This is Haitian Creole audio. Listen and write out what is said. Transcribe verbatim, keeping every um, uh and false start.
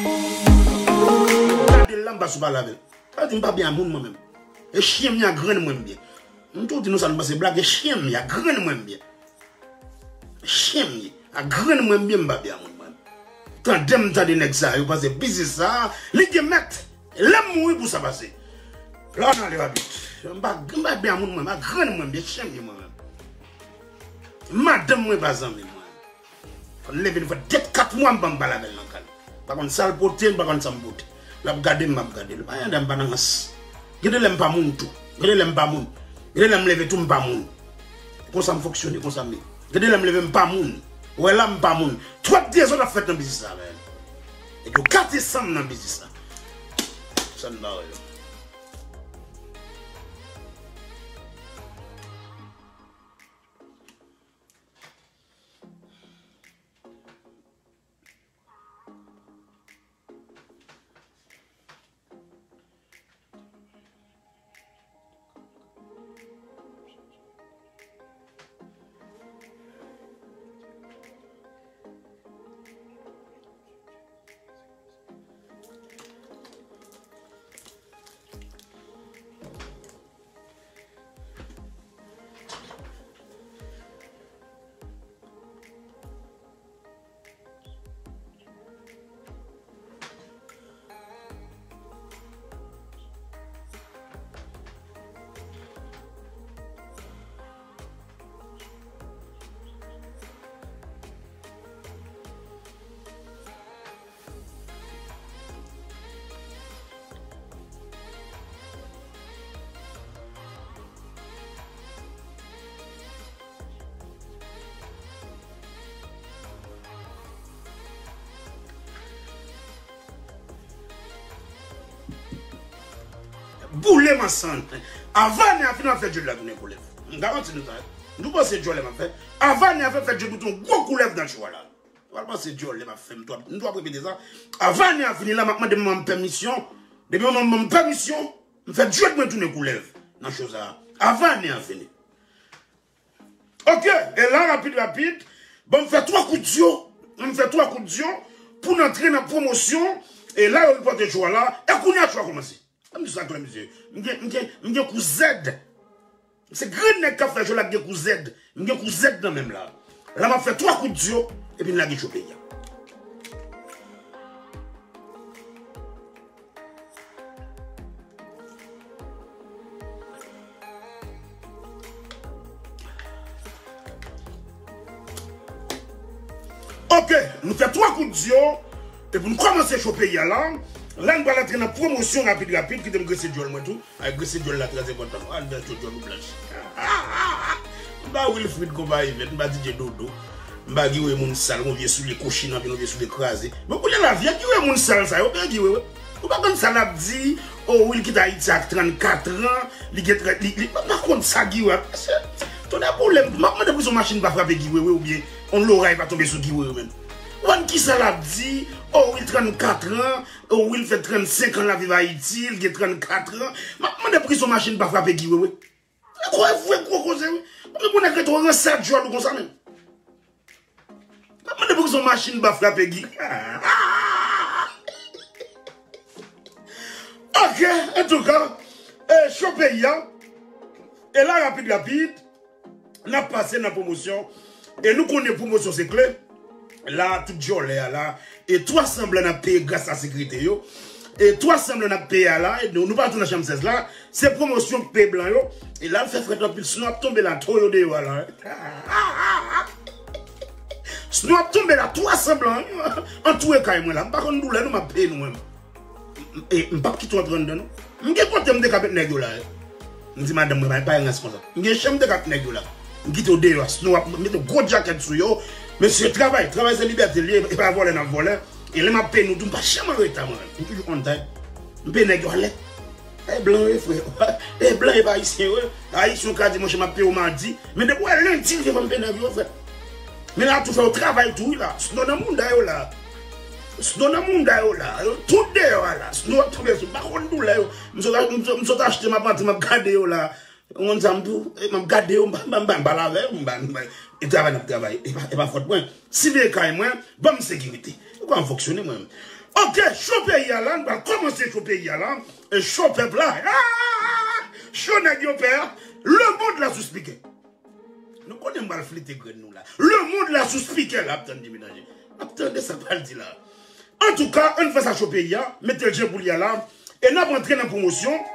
Gade l la, m pa sou pale avè l. Sa di m pa byen a moun mwen menm. E chyen m ye a grenn mwen m byen. M tou di nou sa, nou panse blag, e chyen m ye a grenn mwen m byen. Chyen m ye a grenn mwen m byen, m pa byen a moun mwen. Tande m tande nèg sa yo panse biznis sa li gen mèt. Lè m mouri pou sa pase. La n ale rapid. M pa, m pa byen a moun mwen, m a grenn mwen m byen, chyen m ye mwen menm. Madanm mwen pa zanmi mwen. Fò n leve, nou fè de kat mwa m pa m pale avè l nan kay. Pa konn sa l pote, m pa konn sa m pote. L ap gade m, m ap gade l. Pa gen lè m pa nan rans. Gen de lè m pa moun tou. Gen de lè m pa moun. Gen de lè m leve tou m pa moun. Konsa m fonksyone, konsa m ye. Gen de lè m leve m pa moun. Ou wè la m pa moun. Twòp dezòd ap fèt nan biznis la, men. Nèg yo gate san m nan biznis la. Sa n ba yo. Boule m ansanm. Avan ane a fini, m ap fè djòl la tounen koulèv. M garanti nou sa. Nou panse djòl m ap fè. Avan ane a fè, fè djòl pou tounen gwo koulèv nan cho a la. Ou pa panse djòl m ap fè, m tou ap, m tou ap repete sa. Avan ane a fini la, m ap mande manman m pèmisyon. Depi manman m ban m pèmisyon, m fè djòl mwen tounen koulèv nan cho sa. Avan ane a fini. Ok, e la rapid rapid, bon, m fè twa kout dyo, m fè twa kout dyo pou n antre nan pwomosyon, e la yo ripòte cho a la, e kounye a cho a kòmanse. An m di sa klè, mesye, m gen, m gen, m gen kou zèd. Se grenn nèg k ap fè cho la k gen kou zèd, m gen kou zèd nan men m la. La m ap fè twa kout dyo, epi n lage cho peyi a. Ok, nou fè twa kout dyo, epi nou kòmanse cho peyi a la. La, nou pral antre nan pwomosyon rapid rapid, kite m grese djòl mwen tou. Ay, grese djòl la trè enpòtan. Al vè cho djòl ou blanch. M pa Wilfrid konpayi vèt, m pa D J Dodo. M pa Guy Wewe moun sal, yon vye soulye kochin anpil, yon vye soulye kraze. Men kounye a la, vye Guy Wewe moun sal sa yo, byen Guy Wewe. Ou pa konn sa l ap di, o, wi, l kite Ayiti ak trannkat an, li gen trè-, li, li, m pa konn sa Guy Wewe ap, mesye, tonnè boule m, m ap mande pou se yon machin pa frape Guy Wewe oubyen yon loray pa tonbe sou Guy Wewe menm. Ou konn kisa l ap di, o, wi, l trannkat an, o, wi, l fè trannsenk an l ap viv Ayiti, l gen trannkat an. M ap mande pou se yon machin pa frape Guy Wewe. Ou kwè vre gwo koze, wi. Mwen, pou nèg rete ranse a djòl ou konsa menm. M ap mande pou ki se yon machin pa frape Guy. Ok, antouka, e, cho peyi a, e la rapid rapid, n ap pase nan pwomosyon, e nou konnen pwomosyon se kle, la tout djòlè a la, e twa sanblan n ap peye gras a sekirite yo, e twa sanblan n ap peye a la, e nou, nou pa tou nan chanm sèz la, se pwomosyon k peye blan yo, e la l fè frèt anpil, sno ap tonbe la, twoyo deyò a la. Sno ap tonbe la, twa sanblan, antoure kay mwen la. M pa konn doulè nou, m ap peye nou menm. M, e, m p ap kite w antre anndan non. M gen kote m te ka met nèg yo la, wi. M di madanm mwen, pa, pa gen rans konsa. M gen chan m te ka met nèg yo la. M kite yo deyò, sno ap mete gwo djakèt sou yo. Mesye, travay, travay se libète l ye, e pa vòlè n ap vòlè. E lè m ap peye nou tou, m pa janm an reta mwen menm. M toujou on time. M peye nèg yo alè. E blan yo ye, frè. E blan, e pa ayisyen yo ye. Ayisyen yo ka di, monchè, m ap peye w madi. Men depi w wè lendi rive, fò m peye nèg yo, frè. Men la tou fè yo travay tou, wi, la. Sno nan mouda yo, la. Sno nan mouda yo, la. Yo tout deyò a, la. Sno ap tonbe sou, m pa konn doulè yo. M sot, m sot, m sot achte, m ap antre, m ap gade yo, la. Ou konn sa m di w, e, m ap gade yo, m pa, m pa, m pa, m pale avè yo, m pa, m pa, e travay n ap travay, e pa, e pa fòt mwen. Siveye kay mwen, ban m sekirite. Ou kwè m fonksyone mwen menm. Ok, cho peyi a la, nou pral kòmanse cho peyi a la. E cho pèp la. Ah! Cho nèg yo pè a. Lemonn la sou spikè. Nou konnen m pral flite grenn nou la. Lemonn la sou spikè la ap tann Jimmy Danje. Ap tande sa pral di la. Antouka, ann fè sa cho peyi a, mete l jan pou l ye a la. E n ap antre nan pwomosyon.